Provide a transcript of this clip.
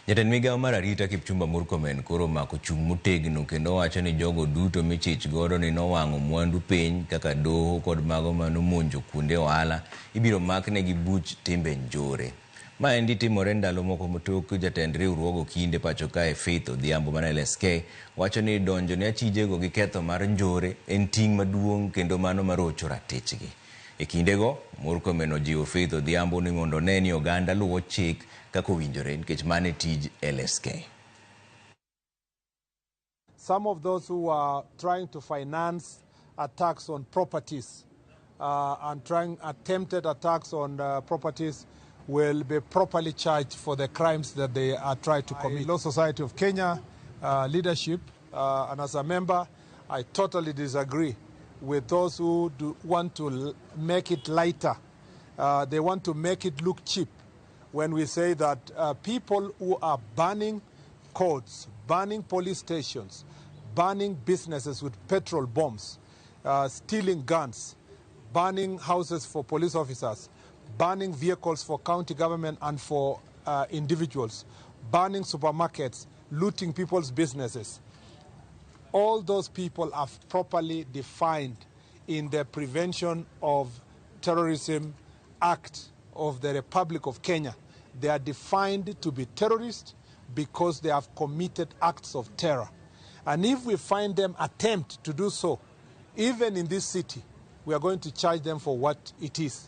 Jatend migao mar arita Kipchumba Murkomen koro omako chung' motegno kendo owacho ni jogo duto michich godo ni nowang'o mwandu piny kaka doho kod mago manomonjo kuonde ohala ibiro maknegi buch timbe njore. Maendi timore ndalo moko tok jatend riwruog okinde pacho kae Faith Odhiambo mar LSK wacho ni donjo ne achijego gi ketho mar njore en ting' maduong' kendo mano marocho ratichgi. E kindego, Murkomen ojiwo Faith Odhiambo ni mondo one ni oganda luwo chik kaka owinjore nikech mano e tij LSK. Some of those who are trying to finance attacks on properties and trying attempted attacks on properties will be properly charged for the crimes that they are trying to commit. Law Society of Kenya leadership, and as a member, I totally disagree with those who do want to make it lighter. They want to make it look cheap when we say that people who are burning courts, burning police stations, burning businesses with petrol bombs, stealing guns, burning houses for police officers, burning vehicles for county government and for individuals, burning supermarkets, looting people's businesses. All those people are properly defined in the Prevention of Terrorism Act of the Republic of Kenya. They are defined to be terrorists because they have committed acts of terror. And if we find them attempt to do so, even in this city, we are going to charge them for what it is.